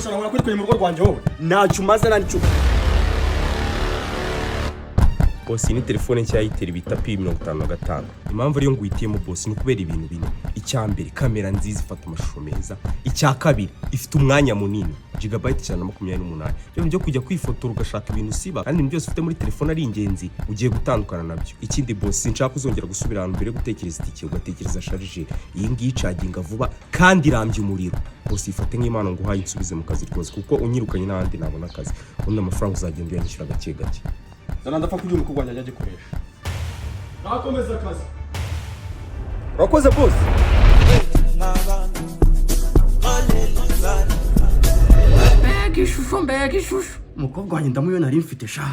Ushobora kwitwara mu rugo rwanjye wowe? Ntacyo umaze, nta nicyo. Boss, iyi ni telefone nshya ya Itel bita P55. Impamvu ariyo nguhitiyemo, boss, ni ukubera ibintu bine. Icya mbere, kamera nziza ifata amashusho meza. Icya kabiri, ifite umwanya munini, gigabyte 128. Ibyo bintu byo kujya kwifotora ugashaka ibintu usiba kandi ibintu byose ufite muri telefone ari ingenzi, ugiye gutandukana nabyo. Ikindi, boss, sinshaka uzongera gusubira ahantu mbere yo gutekereza itike ugatekereza chargeur. Iyi ngiyi icaginga vuba kandi irambye umuriro. Boss, ifate nk'impano nguhaye, insubize mu kazi rwose, kuko unyirukanye n'ahandi nabona akazi. Ubundi amafaranga uzagenda uyanyishyura gake gake. Zana, ndapfa kugira umukobwa wanjye ajya agikoresha, nakomeza akazi. Urakoze, boss. Mbega ishusho, mbega ishusho! Umukobwa wanjye ndamubona nari mfite sha.